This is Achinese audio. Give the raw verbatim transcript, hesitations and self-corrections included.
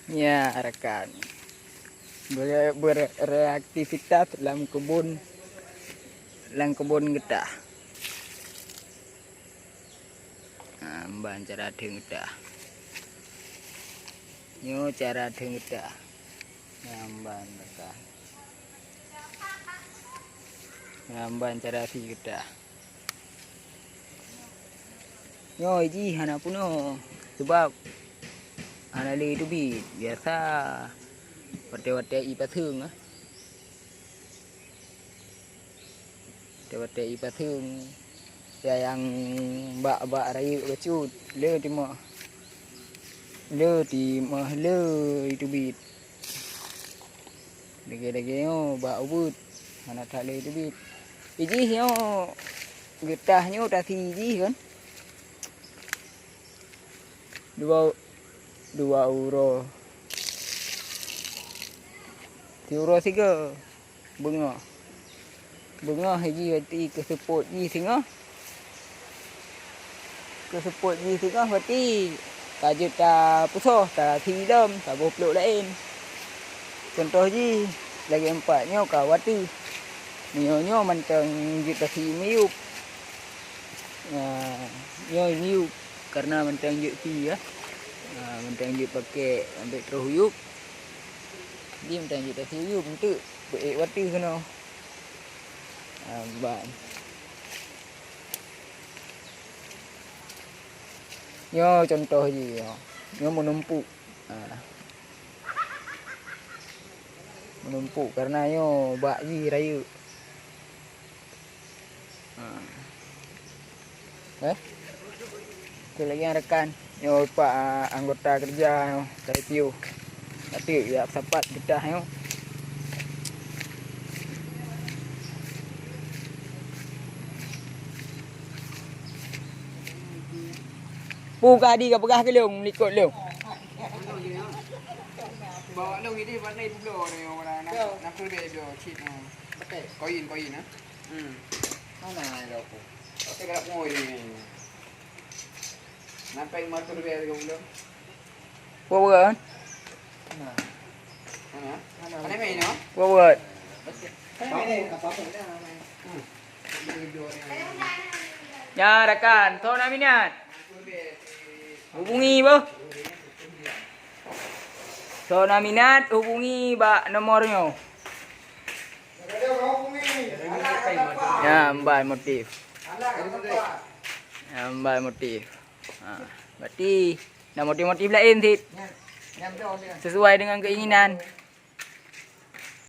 Ya, rakan. Ber-, beraktivitas lam kebun, lam kebun getah. Nah, ban cara atheueng getah. Nyoe cara atheueng getah. Nah, ban rakan. Nah, ban cara sie getah. Nyoe jih hana peunoh, sabab hana lé teubiet. Biasa watèe-watèe ié paseueng, ah. Watèe-watèe ié paseueng, ya nyang bak-bak rayeuk bacut, le timoh, le timoh le teubiet. Lagèe-lagèe nyoe bak ubeut, hana that lé teubiet. Ijih nyoe, getah nyoe tasie jih kan. Dua, dua uroe. Siuroe sigoe. Beungoh. Beungoh jih watèe keuseupôt jih singoh. Keuseupôt jih singoh watèe ka jeuet tapeusoh, tasie lom, saboh plôk laén. Cuntoh jih, lagèe empat nyoe ka watèe. Meunyoe nyoe mantong jeuet tasie miyueb. Nah, nyoe miyueb karena mantong jeuet sie, ya. Nah, mantong jeuet pakèk sampoe troh yub. Jadi mantong jeuet tasie yub, enteuk beu-ék watèe keunoe. Ah, ban. Nyoe cuntoh jih, nyoe. Nyoe meunumpuk. Ah. Meunumpuk karena nyoe bak jih rayeuk. Ha. Eh? Oke, lagi nyang rakan. Nyoe pak, ah, anggota kerja nyoe, dari piôh. Tapi ya sapat getah nyoe. Pu ka di ka peugah keu lôn, likot lôn. Bawa lôn ini warna ibu bloe ni orang nak, nak pun dia bloe cit. Koin, koin, ah. Hmm. Mana ada aku? Tapi kalau mau ini. Nampak motor dia juga belum. Buat apa kan? Mana? Mana? Mana main, no? Buat apa? Mana main? Apa-apa dah main. Hmm. Ya, rakan, soe na minat? Hubungi boh. Soe na minat, hubungi bak nomor nyoe. Ya, mbai motif. Ya, mbai motif. Ha, berarti na motif-motif laén cit. Sesuai dengan keinginan.